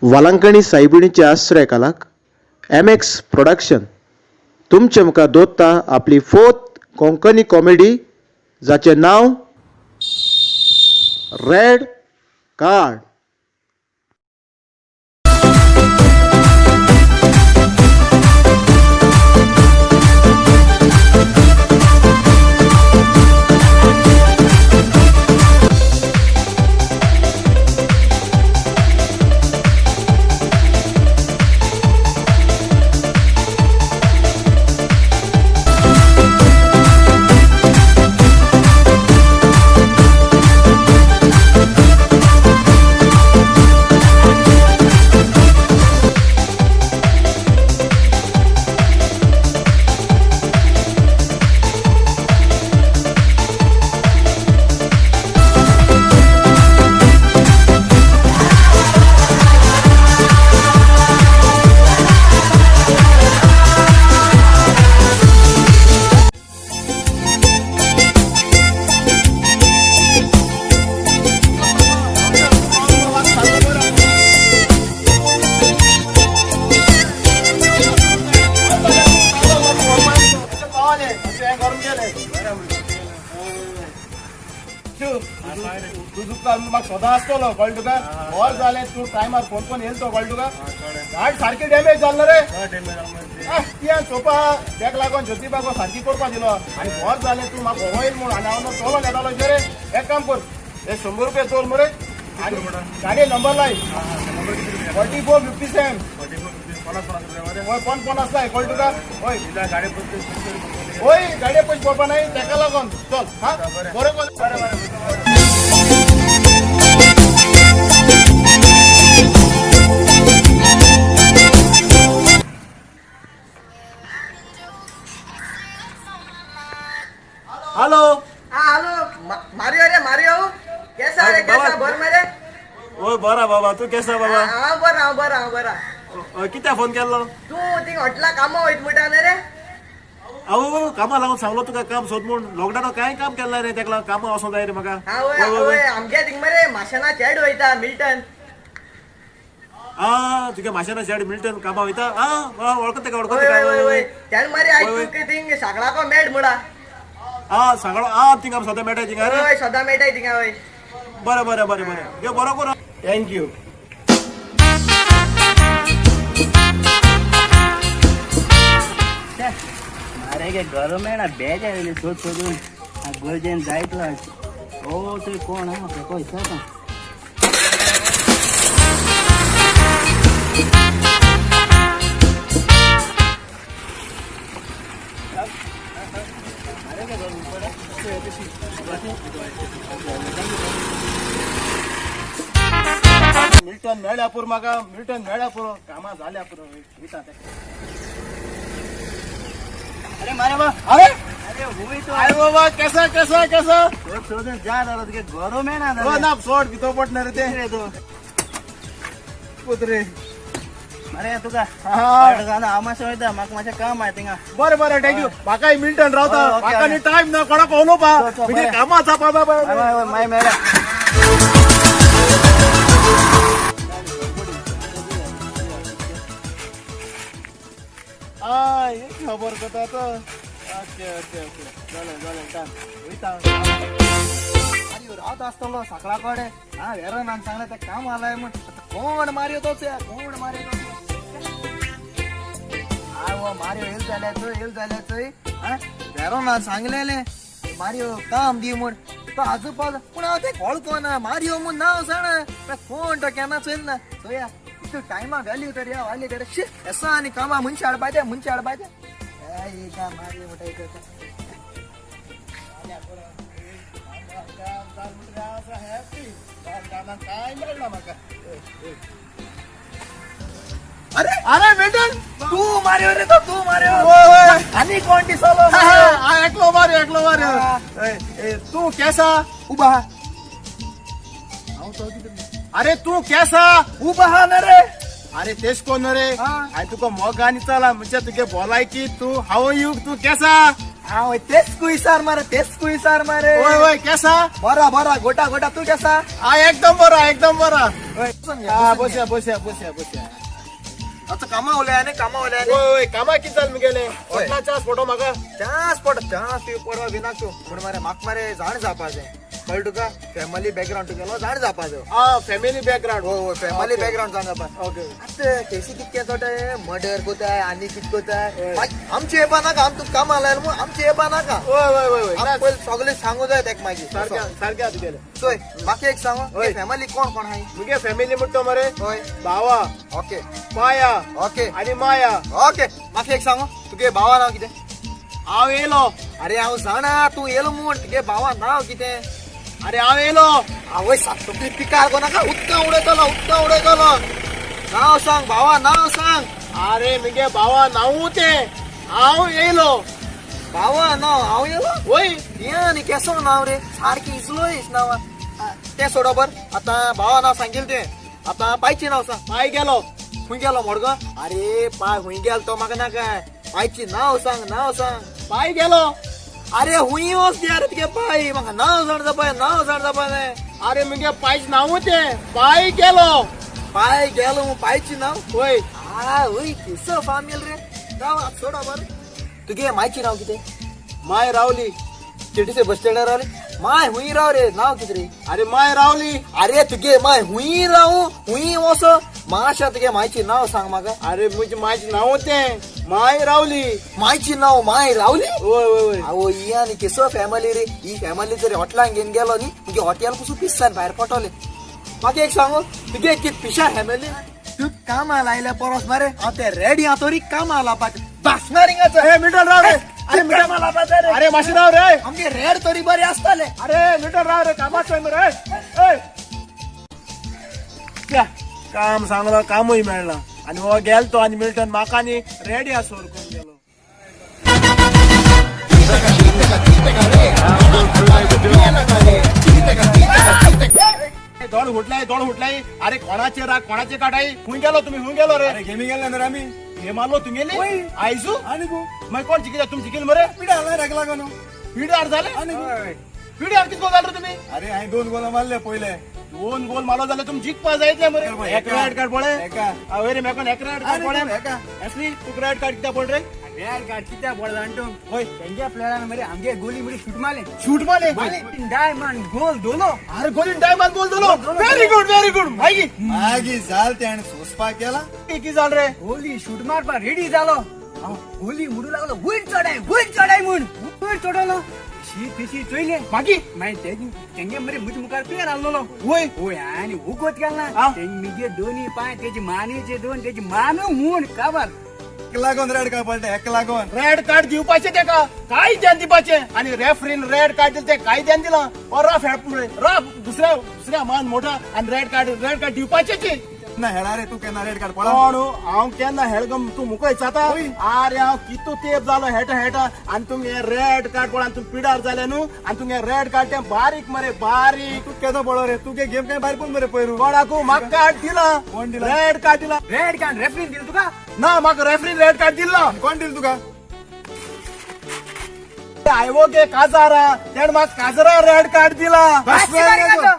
वालांकणी सायबिणीच्या आश्रय खालाक M x production तुमचे मुखार दवरता आपली फोर्थ कोंकणी कॉमेडी जाचें नांव रेड कार्ड. तुझं म्हाका सदां आसतलो कळ्ळें तुका. वर जालें तूं टायमार फोन कोन येयलो तो कळ्ळें तुका. गाडी सारकी डॅमेज जाल्लो रे. कित्याक सोपा तेका लागून ज्योतिबाको सारकी करपा दिलो आनी वर जालें तूं म्हाका वयल म्हूण आनी हांव चलोन येतालो रे. एक काम कर, हे 100 रुपया चोर मरे आनी गाडये नंबर लाय 4457. हय, 50 लाय, कळ्ळें तुका. हय हय, गाडये पयशे पडपा नाय तेका लागून. चल, हा, बरें बरें. हॅलो. हाँ हेलो, मारियो रे, मारियो, कैसा रे? कैसा बर मरे? ओय, बरा बाबा, तूं केसा बाबा? हांव बरो, हांव बरो, हांव बरो. कित्याक फोन केल्लो? तूं थिंग हॉटेला कामां वयता म्हणटा न्ही रे? हांव कामा लागून सांगलो तुका काम सोद म्हूण. लॉकडावनाक कांय काम केलें रे, तेका लागून कामां वचोंक जाय रे म्हाका. हा वय वय, आमगे थिंग मरे माशेना चेड वयता, मिल्टन. आ, तुगे माशेना शेड मिल्टन कामां वयता. आ, वळखता तेका, वळखता. वय वय वय, तेका. तेणें मरे आयज वय. तुका थिंग सागळाको मेळ म्हणा. आ, सांगलो. आ, थिंगा आमी सदां मेळटा थिंगा रे. वय, सदां मेळटाय थिंगा, वय. बरें बरें बरें बरें, देव बरो करूं. Thank you. मारे गे घर मेळना, बेज आयली सोद सोदून. गरजेन जायत. ओ, थंय कोण आहा तेका विचारता. मिल्टन मेळ्ळ्या पुरो म्हाका, मिल्टन मेळ्ळ्या पुरो, कामां जाल्या पुरो, वयता तेका. अरे मारे बा. अरे. अरे हुई तो. अरे बाबा, केसा केसा केसा? सोद सोदून जा जालो, तुगे घर मेळना. हो ना, सोड, भितर पडना रे ते. रे तूं. पुत्रे. मरे तुका हा. हांव मातशें वयता, म्हाका मातशें काम आहा थिंगा. बरें बरें, thank you. म्हाकाय मिल्टन रावता. ओके, म्हाका ओके. न्ही टायम ना कोणाक उलोवपा. चल, चल, म्हणजे बरें. कामां आसा बाबा. हय हय, मागीर मेळया. आ, एक खबर करता तो. ओके ओके ओके, जालें जालें, डन, वयता. मारियो रावत आसतलो सकाळ कडेन. हा, वेरनान सांगलें तें काम आलाय म्हूण. आतां कोण मारियो तोच या, कोण मारियो तोच. हा हो मारियो येयल जाल्यार चोय, येयल जाल्यार चोय. हा, वेरोनान सांगलेलें मारियो काम दी म्हूण, तो आजू पावलो पूण हांव तें वळखना. मारियो म्हूण नांव जाणा, कोण तो केन्ना चोयल ना. चोया, इतू टायमा व्हॅल्यू तर या व्हॅल्यू तर शी एसा आनी कामां मनशां हाडपाचें, मनशां हाडपाचें. ए, मारियो म्हणटा एक. काय मेळना म्हाका. अरे. अरे मिल्टन. तू मारियो रे तो, तू मारियो? होय होय. आनी कोण दिसलो? हा, एकलो मारियो, एकलो मारियो. ए, तू केसा? उबा. अरे, तू केसा? उबा हा ना रे. अरे, तेश कोण रे? हा. हांवें तुका मोगान चला म्हणजे तुगे बोलायकी तू हाव you, तू केसा? हांव तेच कुयसार मारे, तेच कुयसार मारे. होय होय, केसा? बरा बरा, गोटा गोटा, तू केसा? हा, एकदम बरा, एकदम बरा. होय, बसून घे, हा. बसून घे. बसया बसया बसया बसया. आता कामा उलय न्ही, कामा उलय न्ही. होय होय, कामा कित जाल मुगेले? होय. हॉटेलाच्याच फोटो म्हाका. चान्स पड, चान्स तूं पडवा भिनाक तूं. पूण मरे म्हाका मरे जाण जावपाचें, कळ्ळें तुका? फॅमिली बॅकग्रावंड तुगेलो जाण जावपाचो. हा, फॅमिली बॅकग्राऊंड. होय होय, फॅमिली बॅकग्रावंड जाण जावपा. ओके. आतां केसी कितके चोटे मर्डर कोताय आनी कित कोताय. होय. आमचे येपा नाका, आम तुका कामां लायला म्हूण आमचे येपा नाका. होय होय होय होय. आम पयलीं सगळें सांगू जाय तेका मागीर. सारकें सारकें आसा तुगेलें. चोय, म्हाका एक सांग. होय. फॅमिली कोण कोण आहाय? मुगे फॅमिली म्हणटा मरे, होय. भावा, ओके. माया ओके. आनी माया. ओके, म्हाका एक सांग, तुगे भावा नांव कितें? हांव येयलो. अरे हांव जाणा तूं येयलो म्हूण, तुगे भावा नांव कितें? अरे हांव येयलो. आवय, तकली पिकार को नाका, उदकां उडयतलो, उदकां उडयतलो. नांव सांग भावा, नांव सांग. अरे मुगे भावा नांवू तें हांव येयलो. भावा नांव हांव येयलो. वय. हें आनी केसो नांव रे, सारकें इजलोय नांव तें. सोडो बर, आतां भावा नांव सांगील तुवें, आतां पायचें नांव सांग. पाय गेलो. खूंय गेलो मडगो? अरे पाय खूंय गेलो तो म्हाका नाका, पायची नांव सांग, नांव सांग. पाय गेलो. अरे हुंय वच दी, अरे तुगे पाय म्हाका नांव जाण जावपाय, नांव जाण जावपाय. अरे मुगे पायच नांवू तें पाय गेलो. पाय गेलो, पायची नांव. वय. आ वय, केसो फामील रे. राव, सोडा बरें, तुगे मायची नांव कितें? माय रावली. केटीचे बस स्टँडार रावली माय? हुंय राव रे, नांव कितें रे? अरे माय रावली. अरे तुगे माय हुंय रावू, हुंय वचो माशा, तुगे मायची नांव सांग म्हाका. अरे मुजे मायचें नांव तें माय रावली. मायची नांव माय रावली. वय वय वय. आवय, ही आनी केसो फॅमिली रे. ही फॅमिली जर हॉटेलान घेवन गेलो न्ही, मुगे हॉटेल पसून पिसान भायर पडटले. म्हाका एक सांगू, तुगे कित पिशा फॅमिली. तूं कामा लायल्या परस मरे हांव ते रेडी आहा तरी कामा लावपाचें भासणार हिंगाचो. ए मिटर राव रे, अरे मिटर कामा लावपाचें रे. अरे मातशें राव रे. आमगे रेड तरी बरे आसताले. अरे मिटर राव रे, कामाचो मरे. ए त्या, काम सांगलो, कामूय मेळ्ळा आनी हो गेल तो आनी मिल्टन म्हाका आनी रेडी आसा करून गेलो. दोड हुटलाय, दोड हुटलाय. अरे कोणाचे राग कोणाचे काटाय? खूंय गेलो तुमी? खूंय गेलो रे? अरे गेमी गेले ना रे आमी. हे मारलो तुगेली आयजू. आनी गो. मागीर कोण जिखिता? तुमी जिखील मरे? पिड्यार हाडला रे लागून. पिड्यार जाले? आनी गो. पिड्यार कितको जाल रे तुमी? अरे हांवें 2 गोलां मारले पयले. 2 गोल मारलो जाल्यार तुमी जिखपा जाय इतले मरे. एक रेड कार्ड पळय. एका. हय रे, मेकोन एक रेड कार्ड आनी पळय. कोण एका. एसली, तुका रेड कार्ड कित्याक पडले रे? रेड कार्ड कित्याक पडला जाण तूं? हय. तेंच्या प्लेयरान मरे आमगे गोली मरे शूट मारले. शूट मारले? डाय मान गोल दोलो. अरे गोलीन डाय मान गोल दिलो. Very good, very good. मागीर? मागीर जाल तेणें सोंसपाक गेला. कितें जाल रे? गोली शूट मारपाक रेडी जालो हांव. गोली म्हणू लागलो वयर चडाय, वयर चडाय म्हूण. वयर चडलो शी तिशी चोयले. मागीर? मागीर तेंगे मरे म्हजे मुखार प्लेयर आसलेलो. वय. वय, आनी उगत गेल ना. आ. तेंगे मिगे दोनी पांय तेजी मानेचे दोन, तेजी मानू म्हूण काबर. एका लागून रेड कार्ड पडलें, एका लागून. रेड कार्ड दिवपाचें तेका काय ध्यान दिवपाचें आनी रेफरीन रेड कार्ड दिलें तें काय ध्यान दिलां. ओ रफ हेड मरे, रफ दुसऱ्या दुसऱ्या मान मोठा आनी रेड कार्ड, रेड कार्ड दिवपाचें. ना हेडा रे तूं केन्ना रेड कार्ड पडला? कोण हांव केन्ना हेडगम तूं मुका विचारता? अरे हांव कितू तेप जालो हेटा हेटा आनी तुमगे रेड कार्ड पळोवन आनी तुमी पिडार जाले न्हू. आनी तुमगे रेड कार्ड तें बारीक मरे, बारीक. तूं केदो पडलो रे? तुगे गेम काय भायर पडून मरे पयर. कोणाकू? म्हाका कार्ड दिला. कोण दिला? रेड कार्ड दिला. रेड कार्ड रेफरीन दिल तुका? ना, म्हाका रेफरीन रेड कार्ड दिला. कोण दिल तुका? आयवो गे काजारा, तेणें म्हाका काजरा रेड कार्ड दिला. बारीक.